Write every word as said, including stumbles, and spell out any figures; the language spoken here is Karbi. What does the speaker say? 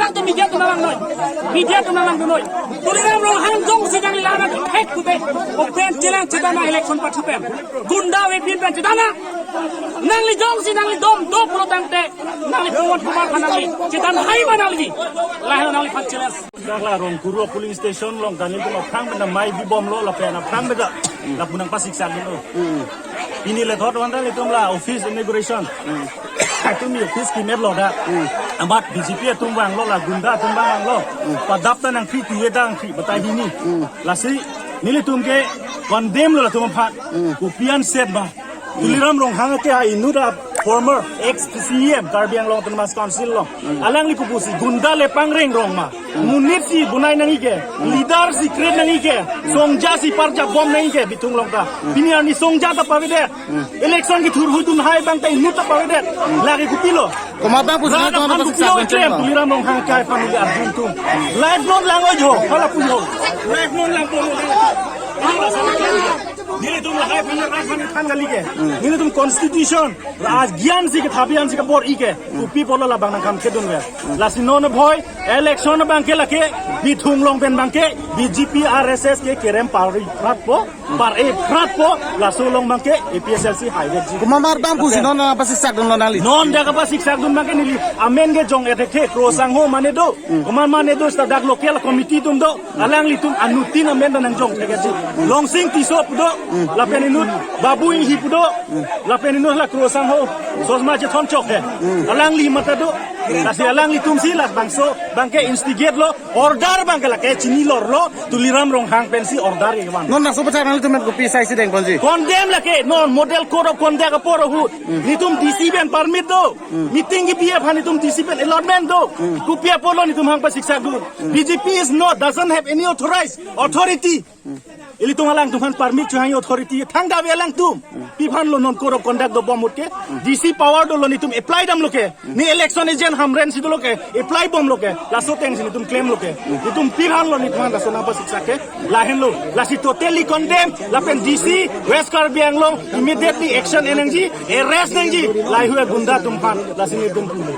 Tang tu media atum nanglangnoi. Media atum nanglangdunoi. Tuliram Ronghang jongsi nangli la-an athek pute, open challenge chetan nang election pathu pen. Gunda wepin pen chetan nang. Nangli jongsi nangli dom do pulo tangte, nangli Pramod Kumar aphan nangli chetan hai ma nangli. Lahai nangliphan challenge. Dak la Rongkuru polling station along kali tu aphrang pen mei bibomlo lapen aphrang pen lapu nangpasiksak dunlo. Pini le thot wan ta ilitum la office inauguration. Itum office kematlo dak. Amat B J P atum vanglo, la gunda atum vanglo. Padap ta nangkri, tuwe ta nangkri, batai hini. Lasi nelitum ke condemn lo latum aphan. Kopi an set ba. Tuliram Ronghang ke ha inut a former ex C E M Karbi Anglong Autonomous Council lo. Alangli kopusi gunda le pangreng rong ma. Monit si bonai nangji ke, leader si create nangji ke, songja si parjap bom nangji ke, Bithung along ta. Pini arni songja ta pavedet. Election kethur hui dunhai abang ta inut ta pavedet. Lake kopilo. Komat abang pusi Rana komat abang phan pasiksak kopilo duncheng eklem lo. Tuliram Ronghang ke aphan neli arju itum. Live non lang oi jo, hala pu jo. Live non lang pu jo. Nelitum lahai aphan rat aphan than kali ke. Nelitum constitution, raj gyan si ke thabian si ke bor-i ke. Kopi apotlo labang nangkam kedun ke. Lasi non bhoi, election abang ke lake, Bithung along pen abang ke, B J P R S S ke kerem pari pratpo, par-e pratpo, laso along abang ke, A P H L C hai vekji. Komat abang pusi non nangpasiksak dunlo nangli. Non dak kapasiksak dun abang ke neli, amen ke jong ethekthe, Kro Sangho mane do, komat mane do, seta dak local committee atum do, alanglitum anuttin amen ta nangjong thekji. Longsing Tisso pu do, lapen inut, Babu Inghi pu do, lapen inut la Kro Sangho, sosma chethon chok he. Alangli mata do, lasi alanglitum si labangso, abang ke instigate lo, order abang ke lake chini lorlo, Tuliram Ronghang pensi order kevang. Non laso pachak nanglitum pen kopi asai si dengponji. Condemn lake, non model code of conduct apor ahut. Nelitum D C pen permit do. Meeting kebi aphan nelitum D C pen allotment do. Kopi apotlo nelitum aphan pasiksak dun. B J P is not, doesn't have any authorized authority. Ilitum alangtum aphan permit chohang authority thangta ave alangtum. Pi aphanlo non code of conduct dobom ahut ke. D C power dolo, nelitum apply damlo ke. Ne election agent Hamren si dolo ke. Apply bomlo ke. Laso ateng si nelitum claimlo ke. Nelitum pi aphanlo nelitum aphan laso nangpasiksak ke. Lahenlo. Lasi totally condemn. Lapen D C West Karbi Anglong immediately action en nangji. Arrest nangji. Lahai hui gunda atum aphan. Lasi nelitum pulo.